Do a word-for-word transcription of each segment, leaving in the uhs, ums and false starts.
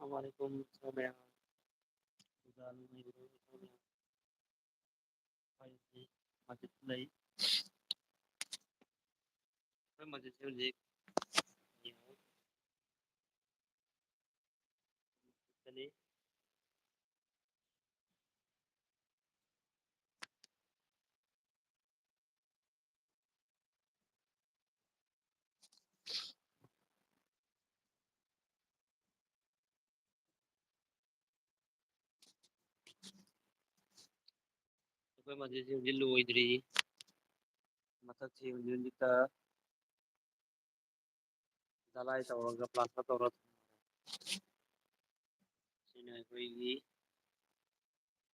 ꯑꯁꯂꯥꯃꯨ ꯑꯂꯥꯏꯀꯨꯝ, ꯁꯣꯃꯌꯥ꯫ ꯑꯣꯖꯥ ꯅꯨꯡꯉꯥꯏꯕꯤꯔꯣ, ꯁꯣꯃꯌꯥ? ꯑꯩꯈꯣꯏꯒꯤ ꯃꯁꯖꯤꯗ ꯂꯩ꯫ ꯑꯩꯈꯣꯏ ꯃꯁꯖꯤꯗꯁꯦ ꯍꯧꯖꯤꯛ ꯌꯦꯡꯉꯨ꯫ ꯃꯁꯖꯤꯗꯅꯤ꯫ ꯑꯩꯈꯣꯏ ꯃꯁꯖꯤꯗꯁꯤ ꯍꯧꯖꯤꯛ ꯂꯣꯏꯗ꯭ꯔꯤ꯫ ꯃꯊꯛꯁꯤ ꯍꯧꯖꯤꯛ ꯍꯧꯖꯤꯛꯇ ꯗꯂꯥꯏ ꯇꯧꯔꯒ ꯄ꯭ꯂꯥꯁꯇꯔ ꯇꯧꯔꯒ ꯊꯝꯃꯦ꯫ ꯁꯤꯅ ꯑꯩꯈꯣꯏꯒꯤ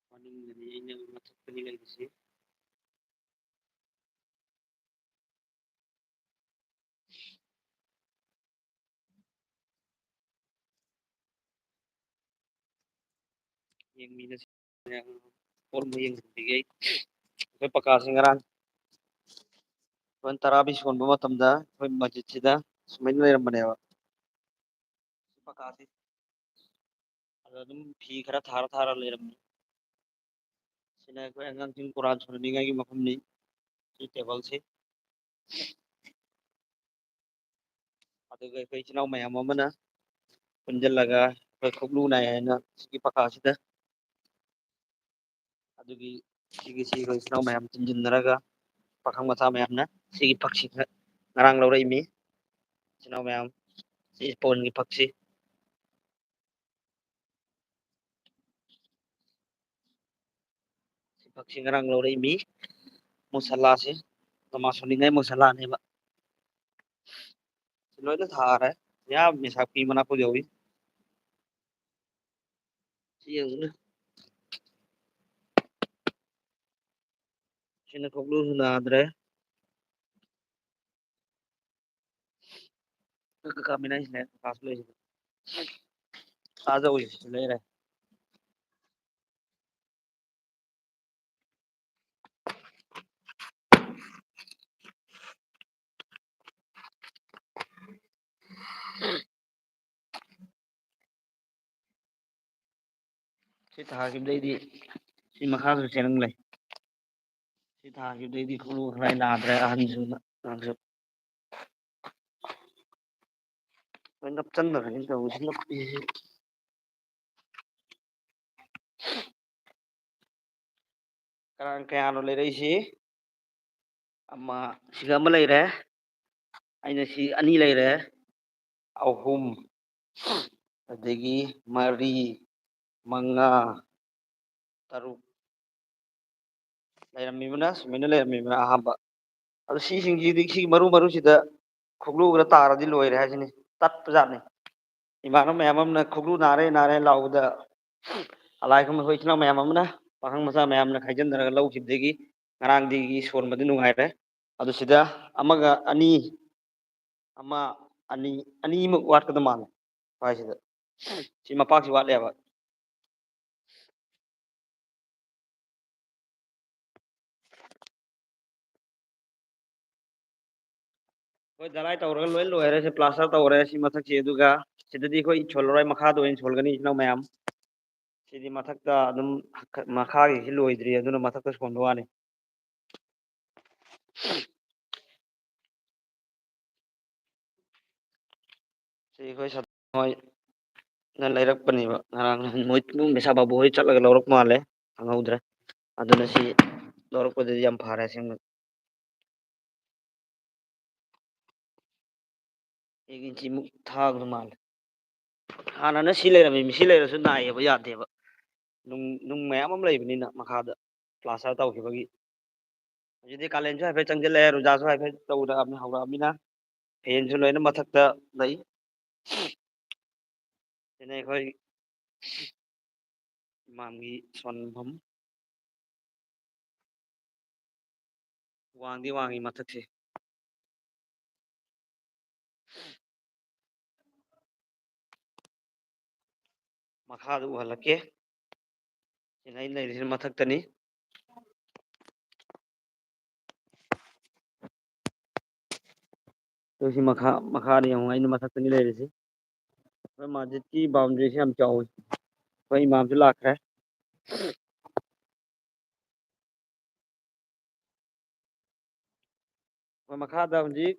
ꯃꯅꯤꯡꯗꯅꯤ, ꯑꯩꯅ ꯃꯊꯛꯇꯅꯤ ꯂꯩꯔꯤꯁꯤ꯫ ꯌꯦꯡꯃꯤꯟꯅꯁꯤ꯫ ꯄꯣꯠ ꯑꯃ ꯌꯦꯡꯍꯟꯕꯤꯒꯦ꯫ ꯑꯩꯈꯣꯏ ꯄꯀꯥꯁꯤ ꯉꯔꯥꯡ ꯑꯩꯈꯣꯏꯅ ꯇꯔꯥꯕꯤ ꯁꯣꯟꯕ ꯃꯇꯝꯗ ꯑꯩꯈꯣꯏ ꯃꯁꯖꯤꯠꯁꯤꯗ ꯁꯨꯃꯥꯏꯅ ꯂꯩꯔꯝꯕꯅꯦꯕ꯫ ꯄꯀꯥꯁꯤ ꯑꯗ ꯑꯗꯨꯝ ꯐꯤ ꯈꯔ ꯊꯥꯔ ꯊꯥꯔ ꯂꯩꯔꯝꯃꯤ꯫ ꯁꯤꯅ ꯑꯩꯈꯣꯏ ꯑꯉꯥꯡꯁꯤꯡ ꯀꯨꯔꯥꯟ ꯁꯣꯟꯅꯅꯤꯡꯉꯥꯏꯒꯤ ꯃꯐꯝꯅꯤ꯫ ꯁꯤ ꯇꯦꯕꯜꯁꯤ꯫ ꯑꯗꯨꯒ ꯑꯩꯈꯣꯏ ꯏꯆꯤꯜ ꯏꯅꯥꯎ ꯃꯌꯥꯝ ꯑꯃꯅ ꯄꯨꯟꯁꯤꯜꯂꯒ ꯑꯩꯈꯣꯏ ꯈꯨꯞꯂꯨ ꯅꯥꯏ ꯍꯥꯏꯅ ꯁꯤꯒꯤ ꯄꯀꯥꯁꯤꯗ, ꯑꯗꯨꯒꯤ ꯁꯤꯒꯤꯁꯤ ꯑꯩꯈꯣꯏ ꯏꯆꯤꯜ ꯏꯅꯥꯎ ꯃꯌꯥꯝ ꯄꯨꯟꯁꯤꯟꯅꯔꯒ ꯄꯥꯈꯪ ꯃꯆꯥ ꯃꯌꯥꯝꯅ ꯁꯤꯒꯤ ꯐꯛꯁꯤ ꯉꯔꯥꯡ ꯂꯧꯔꯛꯏꯃꯤ꯫ ꯏꯆꯤꯜ ꯏꯅꯥꯎ ꯃꯌꯥꯝ, ꯁꯤ ꯏꯁꯄꯣꯟꯒꯤ ꯐꯛꯁꯤ꯫ ꯁꯤ ꯐꯛꯁꯤ ꯉꯔꯥꯡ ꯂꯧꯔꯛꯏꯃꯤ꯫ ꯃꯨꯁꯂꯥꯁꯤ ꯅꯃꯥꯖ ꯁꯣꯟꯅꯤꯡꯉꯥꯏ ꯃꯨꯁꯂꯥꯅꯦꯕ꯫ ꯁꯤ ꯂꯣꯏꯅ ꯊꯥꯔꯦ꯫ ꯌꯥꯝ ꯃꯤꯁꯥꯛꯄꯤ ꯃꯅꯥꯛꯄꯨ ꯌꯧꯏ꯫ ꯁꯤ ꯌꯦꯡꯉꯨꯅꯦ꯫ ꯁꯤꯅ ꯈꯨꯞꯂꯨꯁꯨ ꯅꯥꯗ꯭ꯔꯦ꯫ ꯀꯥꯃꯤꯅꯥꯏꯁꯤꯅꯦ ꯀꯥꯁꯨ ꯂꯩꯁꯤꯗ꯫ ꯆꯥꯖꯧꯁꯤ ꯂꯩꯔꯦ꯫ ꯁꯤ ꯊꯥꯈꯤꯕꯗꯩꯗꯤ ꯁꯤ ꯃꯈꯥꯁꯨ ꯆꯦꯔꯪ ꯂꯩ꯫ ꯁꯤ ꯊꯥꯈꯤꯕꯗꯩꯗꯤ ꯈꯨꯔꯨ ꯈꯔꯥꯏ ꯅꯥꯗ꯭ꯔꯦ ꯑꯍꯟꯁꯨ ꯑꯉꯥꯡꯁꯨ꯫ ꯂꯣꯏ ꯅꯞꯆꯟꯗꯅꯅꯤ ꯇꯧꯔꯤꯁꯤ, ꯅꯞꯄꯤꯁꯤ꯫ ꯀꯅꯥ ꯀꯌꯥꯅꯣ ꯂꯩꯔꯛꯏꯁꯤ? ꯑꯃ, ꯁꯤꯒ ꯑꯃ ꯂꯩꯔꯦ꯫ ꯑꯩꯅ ꯁꯤ ꯑꯅꯤ ꯂꯩꯔꯦ꯫ ꯑꯍꯨꯝ, ꯑꯗꯒꯤ ꯃꯔꯤ, ꯃꯉꯥ, ꯇꯔꯨꯛ ꯂꯩꯔꯝꯃꯤꯕꯅ, ꯁꯨꯃꯥꯏꯅ ꯂꯩꯔꯝꯃꯤꯕꯅ ꯑꯍꯥꯟꯕ꯫ ꯑꯗꯨ ꯁꯤꯁꯤꯡꯁꯤꯗꯤ, ꯁꯤꯒꯤ ꯃꯔꯨ ꯃꯔꯨꯁꯤꯗ ꯈꯨꯛꯂꯨ ꯈꯔ ꯇꯥꯔꯗꯤ ꯂꯣꯏꯔꯦ ꯍꯥꯏꯁꯤꯅꯤ, ꯇꯠꯄꯖꯥꯠꯅꯤ꯫ ꯏꯃꯥꯟꯅꯕ ꯃꯌꯥꯝ ꯑꯃꯅ ꯈꯨꯛꯂꯨ ꯅꯥꯔꯦ, ꯅꯥꯔꯦ ꯂꯥꯎꯕꯗ, ꯑꯂꯥꯏ ꯈꯨꯔꯨꯝꯕ ꯑꯩꯈꯣꯏ ꯏꯆꯤꯟ ꯏꯅꯥꯎ ꯃꯌꯥꯝ ꯑꯃꯅ, ꯄꯥꯈꯪ ꯃꯆꯥ ꯃꯌꯥꯝꯅ ꯈꯥꯏꯖꯤꯟꯅꯔꯒ ꯂꯧꯈꯤꯕꯗꯒꯤ ꯉꯔꯥꯡꯗꯒꯤ ꯁꯣꯟꯕꯗꯤ ꯅꯨꯡꯉꯥꯏꯔꯦ꯫ ꯑꯗꯨ ꯁꯤꯗ ꯑꯃꯒ ꯑꯅꯤ, ꯑꯃ, ꯑꯅꯤ, ꯑꯅꯤꯃꯨꯛ ꯋꯥꯠꯀꯗꯕ ꯃꯥꯜꯂꯦ ꯁ꯭ꯋꯥꯏꯁꯤꯗ꯫ ꯁꯤ ꯃꯄꯥꯛꯁꯤ ꯋꯥꯠꯂꯦꯕ꯫ ꯍꯣꯏ, ꯙꯂꯥꯏ ꯇꯧꯔꯒ ꯂꯣꯏ ꯂꯣꯏꯔꯦ꯫ ꯁꯤ ꯄ꯭ꯂꯥꯁꯇꯔ ꯇꯧꯔꯦ, ꯁꯤ ꯃꯊꯛꯁꯤ꯫ ꯑꯗꯨꯒ ꯁꯤꯗꯗꯤ ꯑꯩꯈꯣꯏ ꯁꯣꯜꯂꯔꯣꯏ, ꯃꯈꯥꯗ ꯑꯣꯏꯅ ꯁꯣꯜꯒꯅꯤ, ꯏꯆꯤꯟ ꯏꯅꯥꯎ ꯃꯌꯥꯝ꯫ ꯁꯤꯗꯤ ꯃꯊꯛꯇ ꯑꯗꯨꯝ, ꯃꯈꯥꯒꯤꯁꯤ ꯂꯣꯏꯗ꯭ꯔꯤ, ꯑꯗꯨꯅ ꯃꯊꯛꯇ ꯁꯣꯟꯕ ꯋꯥꯅꯤ꯫ ꯁꯤ ꯑꯩꯈꯣꯏ ꯁꯥ-, ꯍꯣꯏ, ꯅ ꯂꯩꯔꯛꯄꯅꯦꯕ ꯉꯔꯥꯡ ꯅꯍꯥꯟ꯫ ꯃꯣꯏ ꯃꯦꯁꯥ ꯕꯥꯕꯨ ꯍꯣꯏ ꯆꯠꯂꯒ ꯂꯧꯔꯛ ꯃꯥꯜꯂꯦ, ꯈꯪꯍꯧꯗ꯭ꯔꯦ꯫ ꯑꯗꯨꯅ ꯁꯤ ꯂꯧꯔꯛꯄꯗꯗꯤ ꯌꯥꯝ ꯐꯔꯦ ꯑꯁꯦꯡꯕ꯫ ꯑꯦꯛ ꯏꯟꯆꯤꯃꯨꯛ ꯊꯥꯕꯗ ꯃꯥꯜꯂꯦ꯫ ꯍꯥꯟꯅꯅ ꯁꯤ ꯂꯩꯔꯝꯃꯤ, ꯁꯤ ꯂꯩꯔꯁꯨ ꯅꯥꯏꯌꯦꯕ, ꯌꯥꯗꯦꯕ꯫ ꯅꯨꯡ, ꯅꯨꯡ ꯃꯌꯥꯝ ꯑꯃ ꯂꯩꯕꯅꯤꯅ ꯃꯈꯥꯗ ꯄ꯭ꯂꯥꯁꯇꯔ ꯇꯧꯈꯤꯕꯒꯤ꯫ ꯍꯧꯖꯤꯛꯇꯤ ꯀꯥꯂꯦꯟꯁꯨ ꯍꯥꯏꯐꯦꯠ ꯆꯪꯁꯤꯜꯂꯛꯑꯦ, ꯔꯣꯖꯥꯁꯨ ꯍꯥꯏꯐꯦꯠ ꯇꯧꯔꯛꯑꯕꯅꯤ, ꯍꯧꯔꯛꯑꯕꯅꯤꯅ ꯐꯦꯟꯁꯨ ꯂꯣꯏꯅ ꯃꯊꯛꯇ ꯂꯩ꯫ ꯁꯤꯅ ꯑꯩꯈꯣꯏ ꯏꯃꯥꯝꯒꯤ ꯁꯣꯟꯐꯝ꯫ ꯋꯥꯡꯗꯤ ꯋꯥꯡꯉꯤ ꯃꯊꯛꯁꯦ꯫ ꯃꯈꯥꯗ ꯎꯍꯜꯂꯛꯀꯦ꯫ ꯁꯤꯅ ꯑꯩꯅ ꯂꯩꯔꯤꯁꯤꯅ ꯃꯊꯛꯇꯅꯤ꯫ ꯑꯗꯨ ꯁꯤ ꯃꯈꯥ, ꯃꯈꯥꯗ ꯌꯦꯡꯉꯨ, ꯑꯩꯅ ꯃꯊꯛꯇꯅꯤ ꯂꯩꯔꯤꯁꯤ꯫ ꯑꯩꯈꯣꯏ ꯃꯁꯖꯤꯠꯀꯤ ꯕꯥꯎꯟꯗ꯭ꯔꯤꯁꯤ ꯌꯥꯝ ꯆꯥꯎꯋꯤ꯫ ꯑꯩꯈꯣꯏ ꯏꯃꯥꯝꯁꯨ ꯂꯥꯛꯈ꯭ꯔꯦ꯫ ꯑꯩꯈꯣꯏ ꯃꯈꯥꯗ ꯍꯧꯖꯤꯛ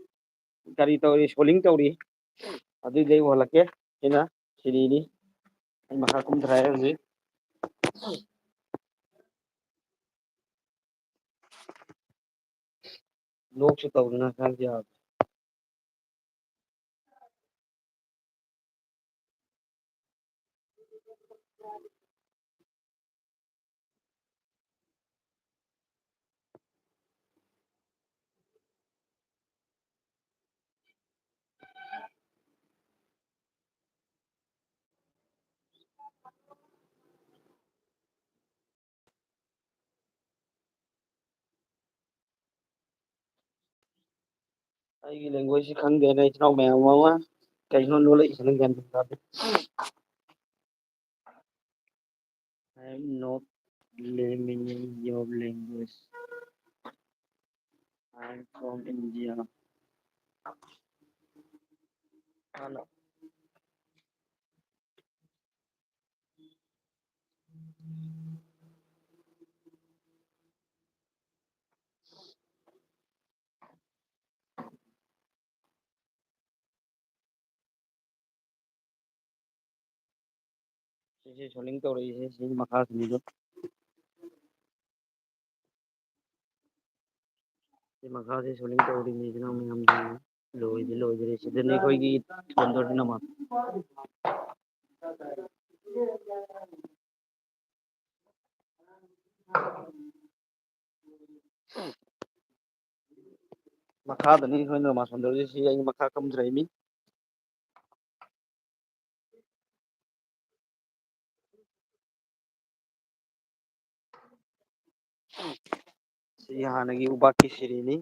ꯀꯔꯤ ꯇꯧꯔꯤ? Soldering ꯇꯧꯔꯤ꯫ ꯑꯗꯨꯏꯗꯤ ꯑꯩ ꯎꯍꯜꯂꯛꯀꯦ꯫ ꯁꯤꯅ ꯁꯤꯔꯤꯅꯤ꯫ ꯑꯩ ꯃꯈꯥ ꯀꯨꯝꯊꯔꯛꯑꯦ ꯍꯧꯖꯤꯛ꯫ Lock ꯁꯨ ꯇꯧꯗꯅ ꯍꯥꯏꯕ ꯌꯥꯕ꯫ ꯑꯩꯒꯤ language ꯁꯤ ꯈꯪꯗꯦꯅ ꯏꯆꯤꯟ ꯏꯅꯥꯎ ꯃꯌꯥꯝ ꯑꯃ ꯀꯩꯅꯣ ꯂꯣꯜꯂꯛꯏꯁꯤꯅ ꯒ꯭ꯌꯥꯟ ꯇꯥꯗꯦ꯫ I am not learning your language. I am from India. Hello. ꯁꯤꯁꯦ soldering ꯇꯧꯔꯛꯏꯁꯦ ꯁꯤ ꯃꯈꯥꯁꯤꯅꯤꯗꯣ꯫ ꯁꯤ ꯃꯈꯥꯁꯤ soldering ꯇꯧꯔꯤꯅꯤꯗꯅ ꯃꯌꯥꯝꯁꯦ꯫ ꯂꯣꯏꯗꯤ ꯂꯣꯏꯗ꯭ꯔꯤ꯫ ꯁꯤꯗꯅꯤ ꯑꯩꯈꯣꯏꯒꯤ solder ꯁꯤꯅ ꯑꯃ꯫ ꯃꯈꯥꯗꯅꯤ ꯑꯩꯈꯣꯏꯅ ꯃꯥ solder ꯁꯤ ꯑꯩ ꯃꯈꯥ ꯀꯝꯊꯔꯛꯏꯃꯤ꯫ ꯁꯤ ꯍꯥꯟꯅꯒꯤ ꯎꯕꯥꯛꯀꯤ ꯁꯤꯔꯤꯅꯤ꯫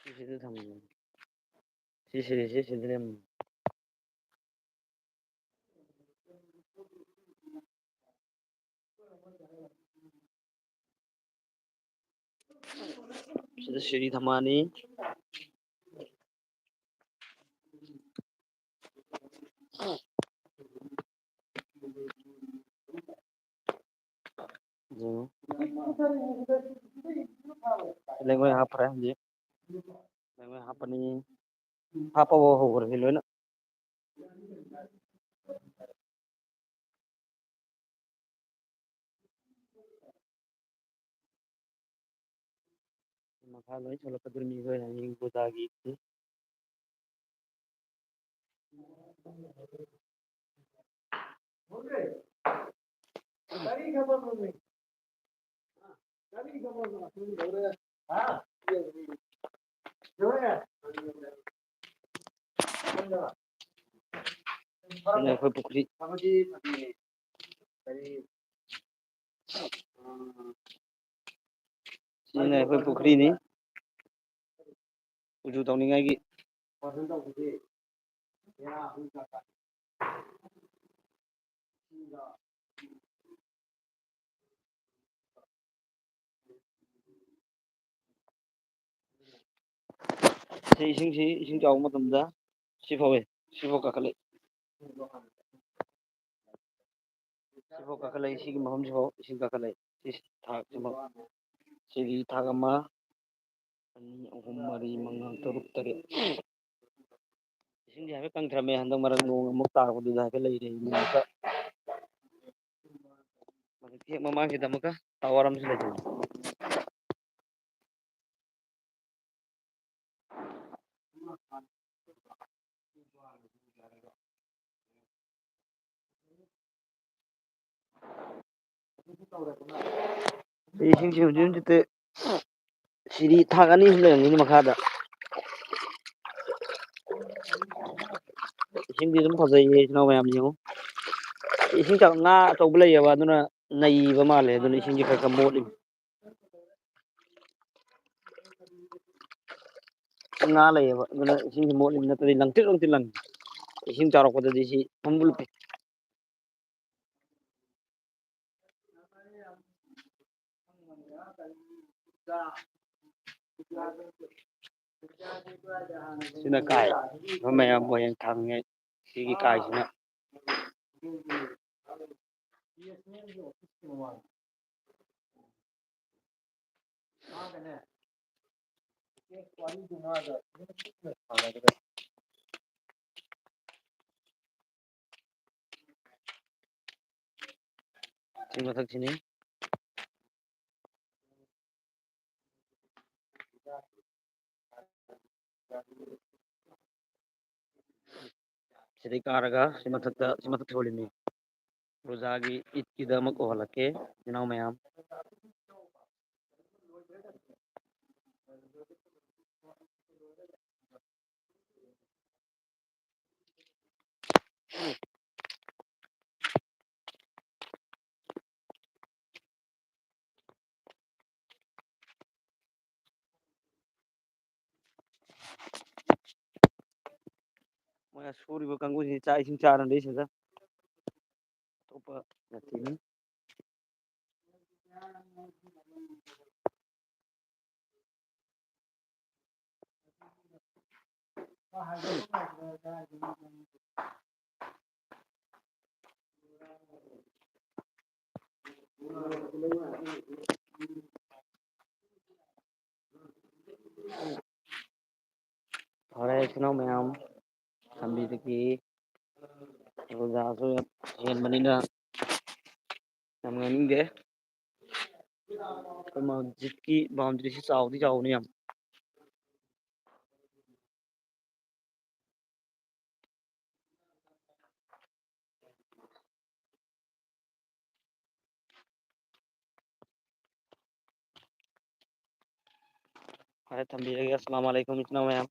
ꯁꯤꯁꯤꯗ ꯊꯝꯃꯣ꯫ ꯁꯤ ꯁꯤꯔꯤ, ꯁꯤ ꯁꯤꯗ ꯂꯩꯔꯝꯃꯣ꯫ ꯁꯤꯗ ꯁꯤꯔꯤ ꯊꯝꯃꯅꯤ꯫ ꯎꯝ꯫ ꯂꯩꯉꯣꯏ ꯍꯥꯞꯈ꯭ꯔꯦ ꯍꯧꯖꯤꯛ꯫ ꯂꯩꯉꯣꯏ ꯍꯥꯞꯄꯅꯤ꯫ ꯍꯥꯞꯄꯕ ꯍꯧꯈ꯭ꯔꯦ ꯂꯣꯏꯅ꯫ ꯃꯈꯥ ꯂꯣꯏ ꯁꯣꯜꯂꯛꯀꯗꯣꯔꯤꯅꯤ ꯑꯩꯈꯣꯏ ꯍꯌꯦꯡ ꯄꯨꯖꯥꯒꯤ꯫ ꯁꯤꯅ ꯑꯩꯈꯣꯏ ꯄꯨꯈ꯭ꯔꯤ꯫ ꯁꯤꯅ ꯑꯩꯈꯣꯏ ꯄꯨꯈ꯭ꯔꯤꯅꯤ꯫ ꯎꯖꯨ ꯇꯧꯅꯤꯡꯉꯥꯏꯒꯤ꯫ ꯁꯤ ꯏꯁꯤꯡꯁꯤ, ꯏꯁꯤꯡ ꯆꯥꯎꯕ ꯃꯇꯝꯗ ꯁꯤ ꯐꯧꯋꯦ, ꯁꯤꯐꯥꯎ ꯀꯥꯈꯠꯂꯛꯏ꯫ ꯁꯤꯐꯥꯎ ꯀꯥꯈꯠꯂꯛꯏ, ꯁꯤꯒꯤ ꯃꯐꯝꯁꯤꯐꯥꯎ ꯏꯁꯤꯡ ꯀꯥꯈꯠꯂꯛꯏ꯫ ꯁꯤ ꯊꯥꯛꯁꯤꯐꯥꯎ꯫ ꯁꯤꯒꯤ ꯊꯥꯛ ꯑꯃ, ꯑꯅꯤ, ꯑꯍꯨꯝ, ꯃꯔꯤ, ꯃꯉꯥ, ꯇꯔꯨꯛ, ꯇꯔꯦꯠ꯫ ꯏꯁꯤꯡꯁꯦ ꯍꯥꯏꯐꯦꯠ ꯀꯪꯊꯔꯝꯃꯦ꯫ ꯍꯟꯗꯛ ꯃꯔꯛ ꯅꯣꯡ ꯑꯃꯨꯛ ꯇꯥꯔꯛꯄꯗꯨꯗ ꯍꯥꯏꯐꯦꯠ ꯂꯩꯔꯦ ꯏꯃꯨꯡꯗ꯫ ꯍꯧꯖꯤꯛꯇꯤ ꯍꯦꯛ ꯃꯃꯥꯡꯁꯤꯗ ꯑꯃꯨꯛꯀ ꯇꯥꯋꯔ ꯑꯃꯁꯨ ꯂꯩꯖꯩ꯫ ꯏꯁꯤꯡꯁꯤ ꯍꯧꯖꯤꯛ ꯍꯧꯖꯤꯛꯇꯤ ꯁꯤꯗꯤ ꯊꯥꯛ ꯑꯅꯤ ꯑꯍꯨꯝ ꯂꯩꯔꯝꯒꯅꯤ ꯃꯈꯥꯗ꯫ ꯏꯁꯤꯡꯗꯤ ꯑꯗꯨꯝ ꯐꯖꯩꯌꯦ, ꯏꯆꯤꯟ ꯏꯅꯥꯎ ꯃꯌꯥꯝ ꯌꯦꯡꯉꯨ꯫ ꯏꯁꯤꯡ ꯆꯥꯎ-, ꯉꯥ ꯑꯆꯧꯕ ꯂꯩꯌꯦꯕ, ꯑꯗꯨꯅ ꯅꯩꯕ ꯃꯥꯜꯂꯦ, ꯑꯗꯨꯅ ꯏꯁꯤꯡꯁꯦ ꯈꯔ ꯈꯔ ꯃꯣꯠꯂꯤ꯫ ꯉꯥ ꯂꯩꯌꯦꯕ, ꯑꯗꯨꯅ ꯏꯁꯤꯡꯁꯦ ꯃꯣꯠꯂꯤ, ꯅꯠꯇ꯭ꯔꯗꯤ ꯂꯪꯇ꯭ꯔꯤꯛ ꯂꯪꯇ꯭ꯔꯤꯛ ꯂꯪꯉꯤ꯫ ꯏꯁꯤꯡ ꯆꯥꯎꯔꯛꯄꯗꯗꯤ ꯁꯤ ꯄꯨꯝꯕ ꯂꯨꯞꯄꯤ꯫ ꯁꯤꯅ ꯀꯥꯏ꯫ ꯑꯩꯈꯣꯏ ꯃꯌꯥꯝ ꯋꯥꯌꯦꯜ ꯊꯥꯡꯉꯩ ꯁꯤꯒꯤ ꯀꯥꯏꯁꯤꯅ꯫ ꯁꯤ ꯃꯊꯛꯁꯤꯅꯤ꯫ ꯁꯤꯗꯩ ꯀꯥꯔꯒ ꯁꯤ ꯃꯊꯛꯇ, ꯁꯤ ꯃꯊꯛꯇ ꯍꯣꯜꯂꯤꯅꯤ꯫ ꯔꯣꯖꯥꯒꯤ ꯏꯗꯀꯤꯗꯃꯛ ꯎꯍꯜꯂꯛꯀꯦ, ꯏꯅꯥꯎ ꯃꯌꯥꯝ꯫ ꯃꯣꯏ ꯁꯨꯔꯤꯕ ꯀꯥꯡꯕꯨꯁꯤ ꯆꯥꯛ ꯏꯁꯤꯡ ꯆꯥꯔꯝꯗꯣꯏ ꯁꯤꯗ꯫ ꯑꯇꯣꯞꯄ ꯅꯠꯇꯦꯅꯦ꯫ ꯐꯔꯦ, ꯏꯆꯤꯟ ꯏꯅꯥꯎ ꯃꯌꯥꯝ, ꯊꯝꯕꯤꯔꯒꯦ꯫ ꯔꯣꯖꯥꯁꯨ ꯍꯦꯟꯕꯅꯤꯅ ꯌꯥꯝ ꯉꯥꯡꯅꯤꯡꯗꯦ꯫ ꯑꯩꯈꯣꯏ ꯃꯁꯖꯤꯠꯀꯤ boundaryꯁꯤ ꯆꯥꯎꯗꯤ ꯆꯥꯎꯕꯅꯤ ꯌꯥꯝ꯫ ꯐꯔꯦ, ꯊꯝꯕꯤꯔꯒꯦ꯫ ꯑꯁꯂꯥꯃꯨ ꯑꯂꯥꯏꯀꯨꯝ, ꯏꯆꯤꯟ ꯏꯅꯥꯎ ꯃꯌꯥꯝ꯫